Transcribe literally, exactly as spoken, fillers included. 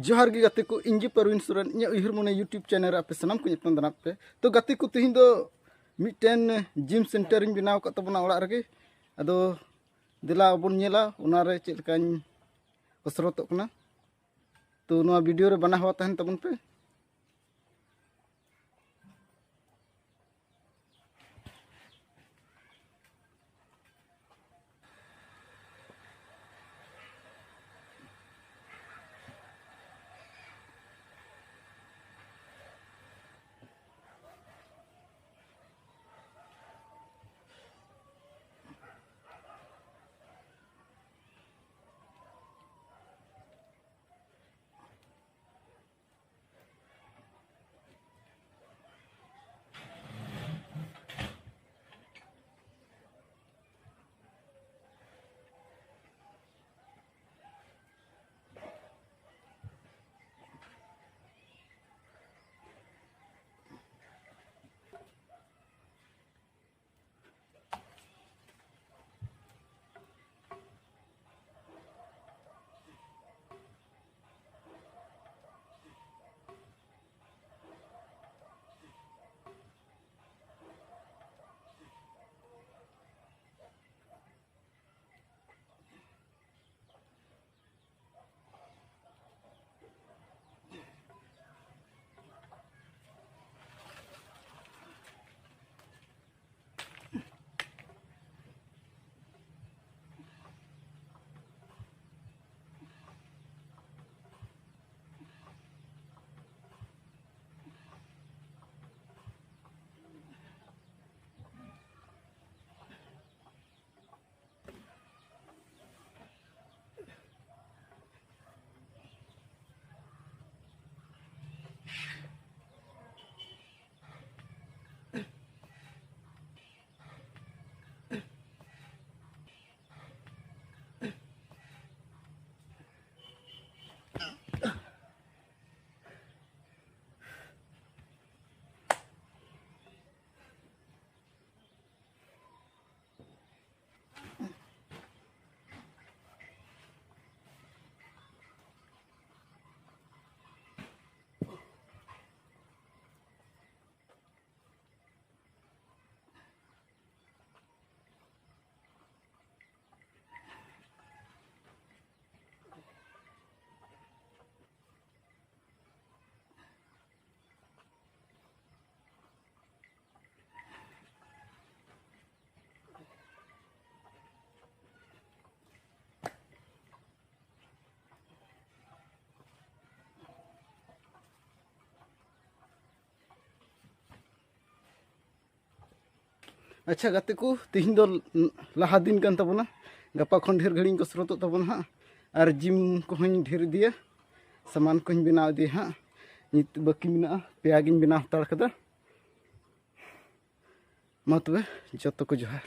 ᱡᱚᱦᱟᱨ ᱜᱮ ᱜᱟᱛᱮ ᱠᱚ, ᱤᱧ ᱜᱮ ᱯᱟᱨᱣᱤᱱ ᱥᱚᱨᱮᱱ, ᱤᱧᱟᱹᱜ ᱩᱭᱦᱟᱹᱨ ᱢᱚᱱᱮ YouTube channel ᱨᱮ ᱟᱯᱮ ᱥᱟᱱᱟᱢ ᱠᱚᱧ ᱟᱛᱟᱝ ᱫᱟᱨᱟᱢ ᱯᱮ᱾ ᱛᱚ ᱜᱟᱛᱮ ᱠᱚ, ᱛᱮᱦᱮᱧ ᱫᱚ ᱢᱤᱫᱴᱮᱱ gym center ᱤᱧ ᱵᱮᱱᱟᱣ ᱟᱠᱟᱫ ᱛᱟᱵᱚᱱᱟ ᱚᱲᱟᱜ ᱨᱮᱜᱮ᱾ ᱟᱫᱚ ᱫᱮᱞᱟ ᱵᱚᱱ ᱧᱮᱞᱟ ᱚᱱᱟᱨᱮ ᱪᱮᱫ ᱞᱮᱠᱟᱧ ᱠᱚᱥᱨᱚᱛᱚᱜ ᱠᱟᱱᱟ᱾ ᱛᱚ ᱱᱚᱣᱟ video ᱨᱮ ᱵᱟᱱᱟ ᱦᱚᱲ ᱛᱟᱦᱮᱱ ᱛᱟᱵᱚᱱ ᱯᱮ᱾ ᱟᱪᱪᱷᱟ ᱜᱟᱛᱮ ᱠᱚ, ᱛᱤᱦᱤᱧ ᱫᱚ ᱞᱟᱦᱟ ᱫᱤᱱ ᱠᱟᱱ ᱛᱟᱵᱚᱱᱟ᱾ ᱜᱟᱯᱟ ᱠᱷᱚᱱ ᱰᱷᱮᱨ ᱜᱷᱟᱹᱲᱤᱡ ᱤᱧ ᱠᱚᱥᱨᱚᱛᱚᱜ ᱛᱟᱵᱚᱱᱟ ᱦᱟᱸᱜ᱾ ᱟᱨ ᱡᱤᱢ ᱠᱚᱦᱚᱸᱧ ᱰᱷᱮᱨ ᱤᱫᱤᱭᱟ, ᱥᱟᱢᱟᱱ ᱠᱚᱦᱚᱸᱧ ᱵᱮᱱᱟᱣ ᱤᱫᱤᱭᱟ ᱦᱟᱸᱜ᱾ ᱱᱤᱛ ᱵᱟᱹᱠᱤ ᱢᱮᱱᱟᱜᱼᱟ, ᱯᱮᱭᱟ ᱜᱤᱧ ᱵᱮᱱᱟᱣ ᱦᱟᱛᱟᱲ ᱠᱟᱫᱟ᱾ ᱢᱟ ᱛᱚᱵᱮ, ᱡᱚᱛᱚ ᱠᱚ ᱡᱚᱦᱟᱨ᱾